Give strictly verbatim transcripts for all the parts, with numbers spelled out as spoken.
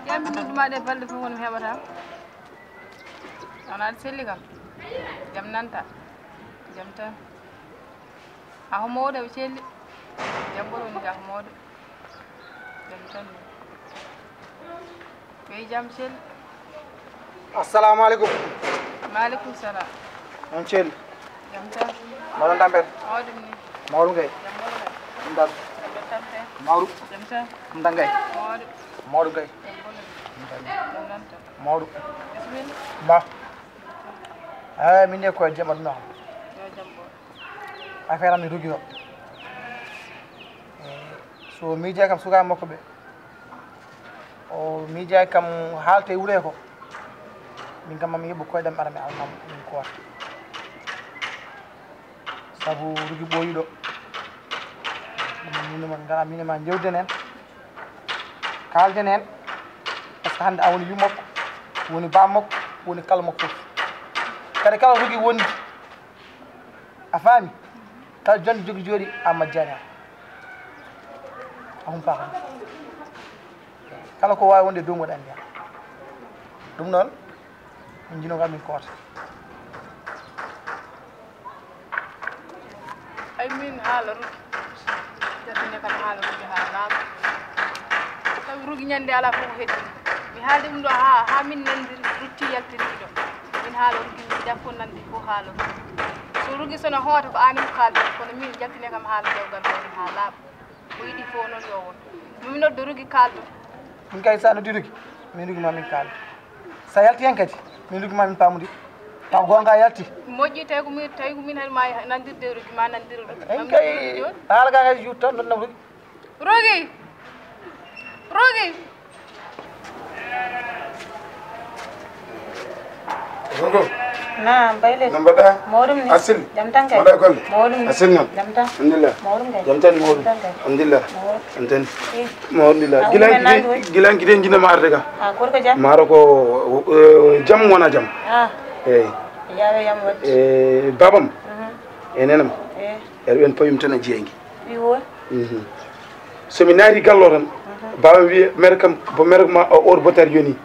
Yambi noddu ma ɗe balɗe fof woni mi heɓata. Wona aɗa selli kam. Jam nanta. Jam tan. A ko mawɗo o selli. Jam ɓolo woni ga ko mawɗo. Jam tan. Ɓey jam selli. Assalamu aleykum. Maaleykum salam. On celli. Jam tan. Mbaɗon tampere. Mawɗum ni. Mawɗum kay. Jam ɓolo kay. Ɗum tan. Jam tan kay. Mawɗum. Jam tan. Ɗum tan kay. Mawɗum. Mawɗum kay. Jam ɓolo. Ɗum tan. Jam nanta. Mawɗum. Bisimilla. Ba. Eyi, min de koye jam aduna o. Yo jam ɓolo. Affaire am e Rougui o. Eh, so miija kam sukaaɓe makko ɓe. O miija kam haalte e wuro he ko. Min kam mami heɓu koyɗam ara mi almam min koota. Sabu Rougui ɓooyi ɗo. Ɗum min ma ngara min ma jewden heen. Kaalden heen. Par ce que hannde a woni yummakko, woni bammakko, woni kala makko fof. Kadi kala Rougui wondi. A faami? Kala jonde jogi jooɗi a majjaani am. A humpaaka ɗum. Kala ko waawi wonde e dow mum aɗa anndi am. Ɗum noon, min njino kam min koota. Ay min haala Rougui. Jattine kam haala Rougui haa laaɓa. Tawi Rougui ñande alaa fof ko heddi. Mi haalde ɗum ɗo haa, haa min nanndiri rutti yaltiri ɗo. Min haala Rougui mi dakko nanndi fof haala Rougui. So Rougui sona hoota ko aan mo kaalda kono min jattine kam haala dewgal gooto haa laaɓa. Ko yiɗi fof noon yo won. Mo mi noddo Rougui kaaldo. Min kay sa noddi Rougui, min Rougui ma min kaaldo. Sa yalti heen kadi, min Rougui ma min paamodir. Taw goonga yalti. Moƴƴi tawi ko min, tawi ko min haɗi ma nandirde Rougui ma nandir Rougui. En kay haala ga kay juttan ɗon nam Rougui. Rougui! Rougui! Gongo. Naam, Bayle. No mbaɗɗa? Mawɗum ni. Asil. Jam tan kay. Mbaɗɗa golle? Mawɗum ni. Asil noon? Jam tan. Alhamdulillah. Mawɗum kay. Jam tan mawɗum. Jam tan kay. Alhamdulillah. Mawɗum. Jam tan. Eh. Mawɗum lillah. A gilan wonani kide, ɗum? Gilan kide jina ma arde ka. Ah, gorko jam? Maro ko, eh, jam wona jam. Ah. Eyi. Yawe yam waɗde. Eh, babam. Mhm. E nenam. Eh. Eɗo ɓen payum tan a jeyangi. Wi wo. Mhm. So mi naati gallo tan, mhm, baaba wiye, mere kam, bo mere ma o or botar yoni.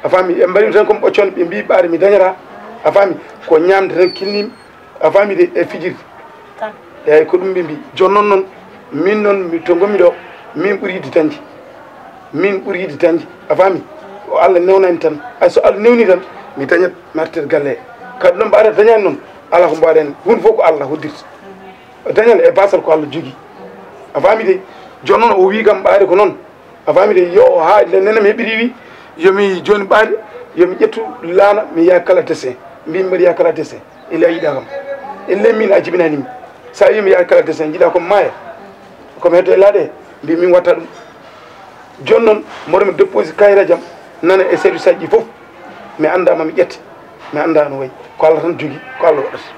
A faami, ɓe mbaɗi tan comme ɓoccon, ɓe mbi ɓaade mi dañata. A faami, ko ñaamde tan kilnimi. A faami de, e fijirde. Tan. Eyyi, ko ɗum ɓe mbi. Jooni noon, noon, min noon, mi, to ngonmi ɗo, min ɓuri yiɗde dañde. Min ɓuri yiɗde dañde. A faami? O Allah newnani tan. Ay, so Allah newni tan, mi dañat, mi artir galle. Kadi noon, mbaɗa dañani noon, alaa ko mbaɗen. Huunde fof ko Allah hoddirta. Dañal e baasal ko Allah jogii. A faami de? Jooni noon o wii kam ɓaade ko noon. A faami de? Yo o haa le nenam heɓiri wi, yo mi jooni ɓaade, yo mi ƴettu laana, mi yaha kala dessin. Mbiimi mbaɗi yaha kala dessin. Ele a yiɗaa kam. Ele min a jibinani mi. So a wii mi yaha kala dessin, jiɗaa ko mi maaya. Ko mi heddo e laaɗe, mbiimi mi watta ɗum. Jooni noon, mboɗo mi dépose kayre jam, nana e service aji ɗi fof. Mi anndaa ma mi ƴetta. Mi anndaa no wayi. Ko Allah tan jogii, ko Allah waɗata.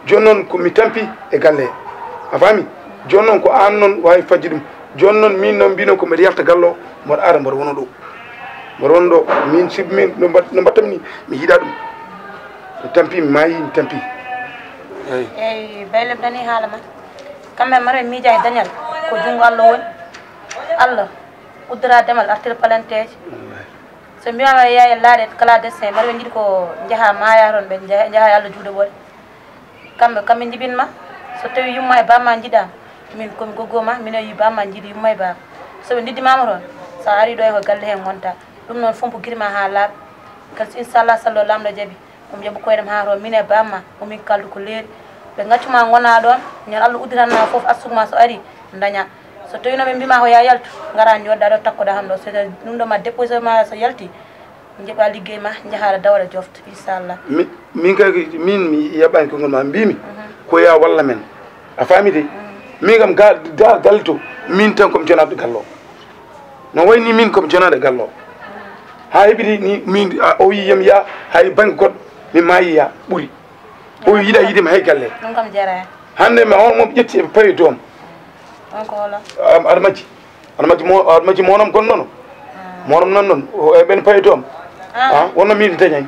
Jooni noon, ko mi tampi e galle he. A faami? Jooni noon, ko aan noon waawi fajji ɗum. Jooni noon, miin noon mbino ko mbeɗa yalta galle o, mboɗo ara, mboɗo wona ɗo. Mboɗo wona ɗo, miin sibu miin no mbat-, no mbattam ni, mi yiɗaa ɗum. Mi tampi, mi maayi, mi tampi. Eyi. Eyi, Baylem nanii haala ma. Kamɓe mara miija e dañal, ko junngo Allah woni. Allah uddora demal, artira palanteeji. Wallaahi. So mbiyaama yaha e laaɗe kala dessin, mbaɗa ɓe njiɗi ko njaha maaya toon, ɓe njaha, njaha e Allah juuɗe ɓoole. Kamɓe, kamɓe njibin ma, so tawi yumma e bamma njiɗaama, min komi goggo ma, mino yi bamma njiɗi yumma e baba. So ɓe njiɗi mama toon, so a ari ɗo e ko galle heen ngonta. Ɗum noon fof ko giri ma haa laaɓa. Kadi so inchallah sallo laamɗo jaɓi, omo jaɓa koyɗam haa toon, min e bamma, omin kaldu ko leeri. Ɓe gaccuma gona ɗon, ñande Allah udditanma fof arsugue ma so ari, daña. So tawino ɓe mbima ko ya yaltu, gara ñodda ɗo takkoda han ɗo. So ɗum ɗo ma déposé ma so yalti, jeeɓa liggey ma, jahaɗa dawɗa jofta, inchallah. Mi, min kay, min mi yaɓani konngol ma, mbimi ko ya walla men. A faami de? Min kam ga, ga galle to, min tan komi jonaɗo galle o. No wayni min komi jonaɗo galle o. Ha heɓiri ni min, a, o yiyam ya, hay bangge goɗɗo, mi maayi ya, ɓuri. O yiɗa yiɗima hay galle. Ɗum kam jarani. Hande ma on mo ƴetti e payi doom. On ko holo? Am, aɗa majji. Aɗa majji mo, aɗa majji monam kon nono. Monam nan non. O, e ɓen payi doom. Ah. Ah, wonno min dañay.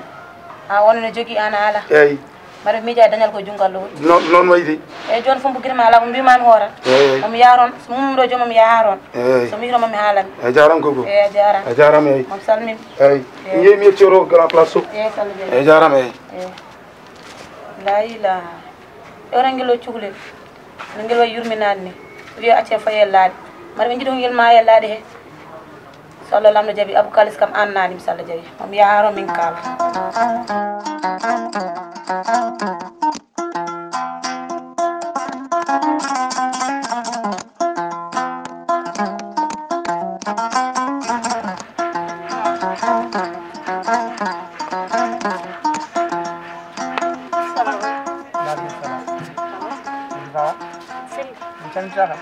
Ah, wonno ne jogii an a ala. Eyyi. Mbaɗa miija e dañal ko junngo Allah woni. Non, non wayi de. Eyyi, jooni fof mbo girma ala ko mbimami hoore. Eyyi, eyyi. Omo yaha toon, so mum ɗo joomum yaha toon. Eyyi. So mi hiro mami haalami. Eyyi, jarama ko. Eyyi, a jarama. A jarama, eyyi. Mami salmin. Eyyi. Eyyi. Njeyi mi yettoro grand place o. Eyyi, salmin. Eyyi, jarama, eyyi. Eyyi. La ilaha. Ɗo tan ngel o cukalel. No ngel wayi yurminaade ni. Wiya acce faye laaɗe. Mbaɗa ɓe njiɗi ko ngel maaya laaɗe he. So Allah lamɗo jaɓi, Abou Kalis kam an naani, so Allah jaɓi. Mami yaha toon min kaala. Waaleykum salam. Seydi Ba. Seydi. On calmintaaka?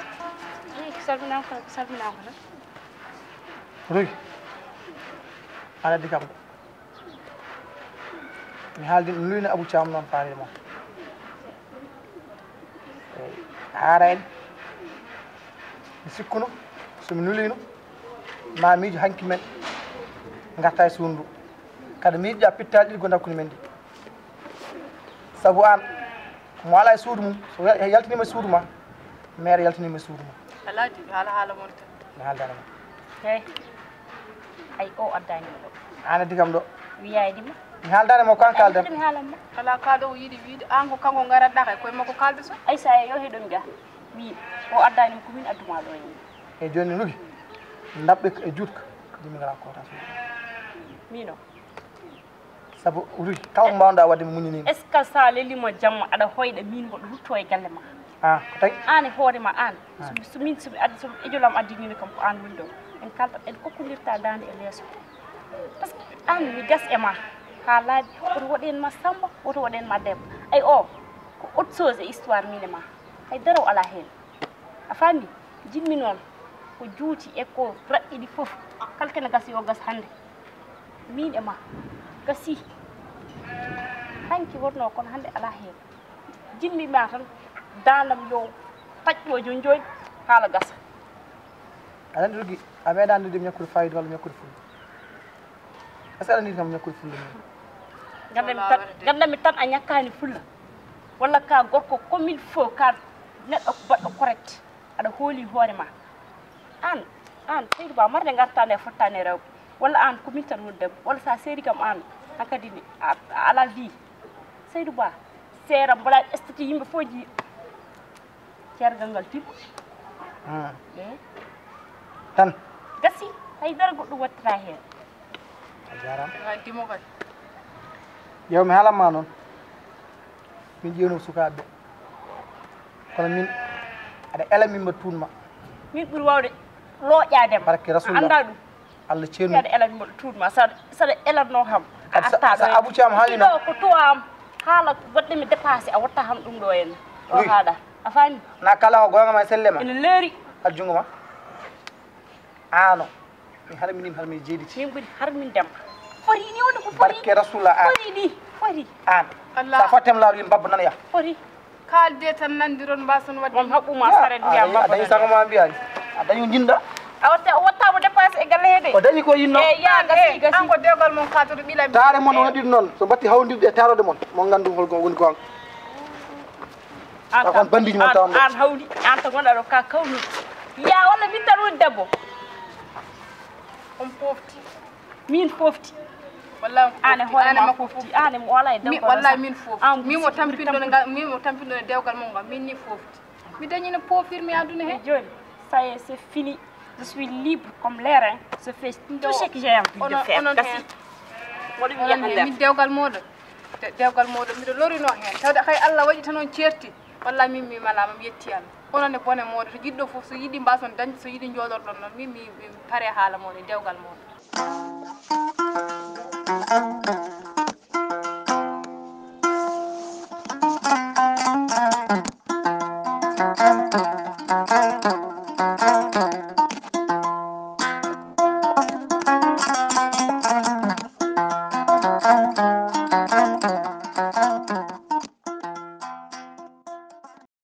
Ii, ko salminaama ko, ko salminaama ko tan. Rogi. Aɗa addi kam ɗo. Mi haaldi, mi nulino Abou Thiam noon faade ma. Eyi, haara en. Mi sikkuno, so mi nulino, ma miijo hanki men ngarta e suudu ndu. Kadi mi yiɗi pittaali ɗiɗi gonɗi hakkunde men ɗi. Sabu aan, mo alaa e suudu mum, so yal-, yaltiniima e suudu ma, meer yaltiniima e suudu ma. Alaa de, haala, haala mon tan. Mi haaldaani ma. Hey. Ay, o addaani ma ɗo. Aan addi kam ɗo. Wiyaay di ma. Mi haaldaani ma ko aan kaaldan. Ay, mi haalan ma. Alaa, kaa ɗo o yiɗi wiide, aan ko kanko ngaratɗaa kay, koye makko kaaldu so. Ay, sa yo heɗo mi ga. Wi, o addaani ma ko min addu ma ɗo e. Eyi, jooni Rogi, ndaɓɓe e juutka, jooni mi ngalaa koota suudu. Miin o. Sabu Rogi, kala ko mbaawɗaa waɗde mi muñanii ma. Est-ce que so a lelii mo jamma aɗa hoyɗa miin mboɗo rutto e galle ma? Ah, ko tawi? Aan e hoore ma aan. Ah. So, so miin, so mi addi, so ejolam addiniino kam ko aan woni ɗo. En kaldat, en kokkondirta daande e leeso. Parce que aan mi gas e ma. Haa laaɓi, woto waɗen ma Samba, woto waɗen ma Demba. Ay o, ko autre chose e histoire miin e ma. Hay dara o alaa heen. A faami? Jiɗmi noon ko juuti e ko raɓɓiɗi fof, kala kene gasi yo gas hannde. Miin e ma. Gasi. Hanki wonno kono hannde alaa heen. Jiɗmi ma tan, daandam yo taƴ ɗo jooni jooni, haala gasa. Aɗa anndi Rogi, a meeɗaa anndude mi ñakkude fayida walla mi ñakkude fulla. Est-ce que aɗa anndi kam ñakkude fulla min? Gandami tan, gandami tan a ñakkaani fulla. Walla ka gorko comme il faut, ka neɗɗo baɗɗo correct. Aɗa hooli hoore ma. Aan, aan, Seydou Ba, marde ngartaande e fottaani e rewɓe. Walla aan, ko min tan woni debbo. Walla so a seeri kam aan, hankadi ni, a, a alaa vie. Seydou Ba, seera mboɗa statut yimɓe fof jiya. Ceergal ngal tiɓɓo. Hmm. Eyi. Tan. Gasi, hay dara goɗɗum wattata heen. A jaaraama. Haa dimo kay. Ƴeew mi haalan ma noon. Min ƴeewno sukaaɓe ɓe. Kono min, aɗa ela min mbaɗa tuun ma. Min ɓuri waawde looƴaade ma. Barke Rasulullah. A anndaa ɗum. Allah ceerno. Aɗa ela min mbaɗa tuun ma. Saɗa, saɗa elatnoo kam. A artaa ɗo. Sa Abou Thiam haali noon. Ɗo ko to am. Haala waɗde mi dépassé, a watta kam ɗum ɗo en. Ɗo haaɗa. A faami? Na kala ko goonga ma e selle ma. Ene leeri. Al junngo ma. Aano. Mi harminiima harmini jeeɗiɗi. Min ɓuri harminde ma. Fori ni woni ko fori. Barke Rasulullah aan. Fori ni. Fori. Aan. Allah. Sa fottem laawol yim babba nana ya. Fori. Kaalde tan nandiron mbason waɗde. Mon haɓɓuma saret wiya a dañi sago ma mbiyaani. A dañi jinda. A watta, o watta mo dépassé e galle he de. O dañi ko yinno. E ya gasi, gasi. An ko dewgal mon kaatoto ɓila. Taare mon wona ɗiɗi noon. So mbatti hawdirde e taarode mon. Mon nganndu hol ko woni goonga. An kon bandiji mon tawon. An hawdi, an to gonɗa ɗo ka kawmi. Ya walla min tan woni debbo. On pofti. Min pofti. Wallahi on pofti. An e hoore ma pofti. An e mo wala e dewgal. Wallahi min pofti. Min mo tampinɗo ngal, min mo tampinɗo dewgal mon ngal. Min ni pofti. Mi dañino pofirmi aduna he. Joni, ça y est, c'est fini. Je suis libre comme l'air, hein. Je fais tout ce que j'ai envie de faire. Gasi. Moɗo wiya hande. Min dewgal moɗon. De-, dewgal moɗon miɗo lorino hen. Tawde kay Allah waɗi tan on certi. Wallay min mi malaama, mi yetti Allah. Onon e bone mooɗon, to jiɗɗo fof, so yiɗi mbaason dañde, so yiɗi njooɗorɗon noon, min mi mi pare haala mooɗon e dewgal mooɗon.